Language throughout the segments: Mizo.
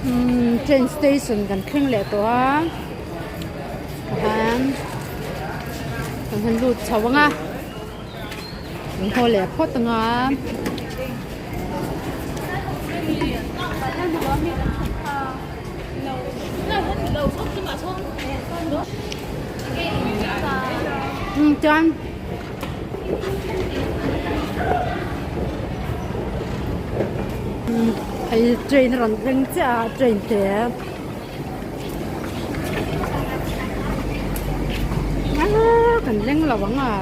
Umm train station kan thleng leh tawh a tikhan kan han lut chho ang a kan haw leh phawt ang a. Umm chuan. Hei train a rawn thleng chiah a train te aaa kan leng lo ang a.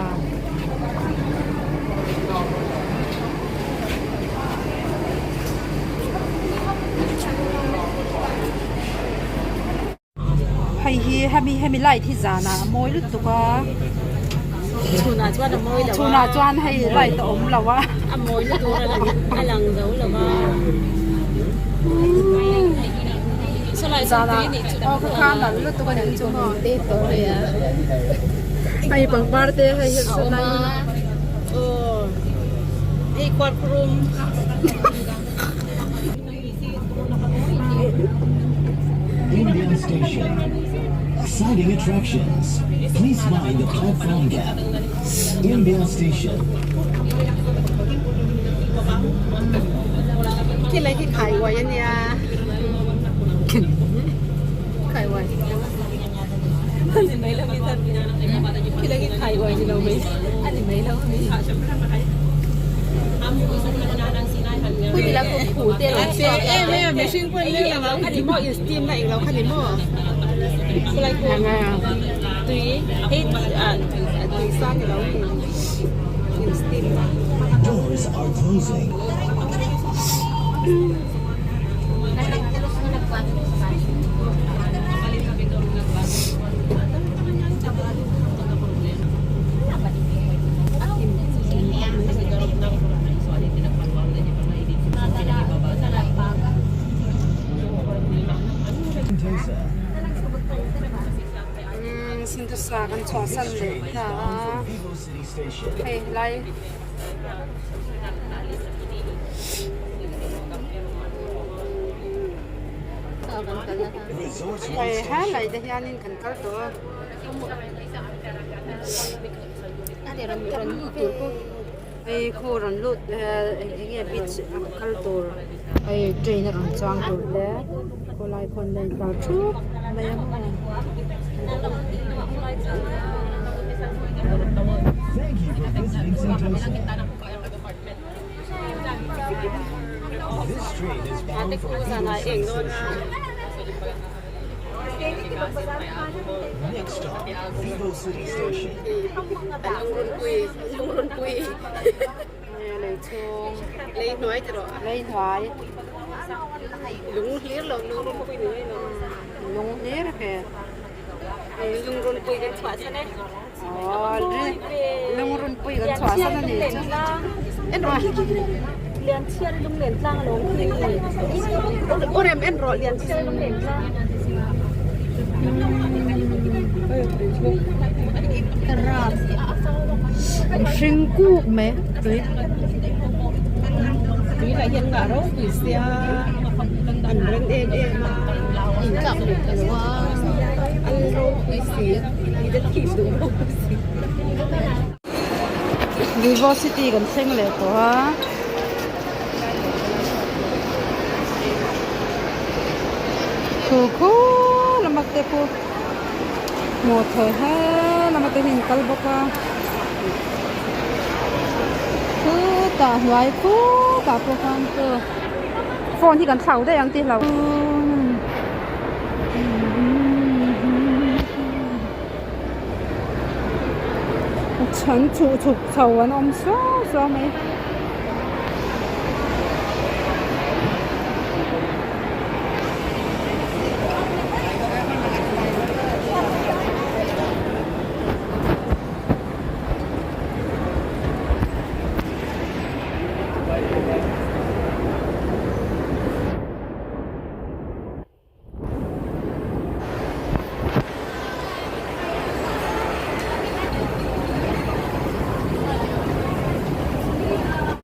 Hei hi hemi hemi light hi zanah a mawi lutuk a Chhunah chuan a mawi lo a chhunah chuan hei light a awm lo a a mawi lutuk a lang a lang zo lo a zanah aw kha kha a nalh lutuk a nih chu maw hei pangpar te hei hi a awm a aw hei kuarkhurum. Indian Station. Exciting attractions. Please mind the platform gap. Indian Station. Khi lai khi khai uai a nia. Khai uai. Ani mai lo mi tan. Khi lai khi khai uai ni lo mai. Ani mai lo mi. Doors are closing. Sentosa kan chhuahsan leh ta a hei helai hei helai te hianin kan kal tawh a. Hei khu rawn lut eng nge beach ang kal tur hei train a rawn chuang tur te khawlai khawn a intar thup mai a maw. Next stop, Vivo City Station. Lei chhung lei hnuai ti rawh lei hnuai lung hlir lo lung rawn pui ni mai lo lung hlir ke lung rawn pui kan chhuah san e aw lung rawn pui kan chhuah san a ni chu en rawh khi khi lian chhiar lung len tlang lo khi aw rem en rawh lian chhiar lung len tlang Mihring kuk mai tui. Tui lah hian ngah ropui sia an reng em em a in tlak luh ta lo a an ropui si i te thih duh ropui si. Vivo city kan thleng leh tawh a. Khu khu lama te khu hmuh theih he lama te hi an kal bawk a khutah hnuai khutah pawh khan chu phone hi kan thlau daih ang tih hlauh. A chhan chhuh chhuk chho an awm suau suau mai.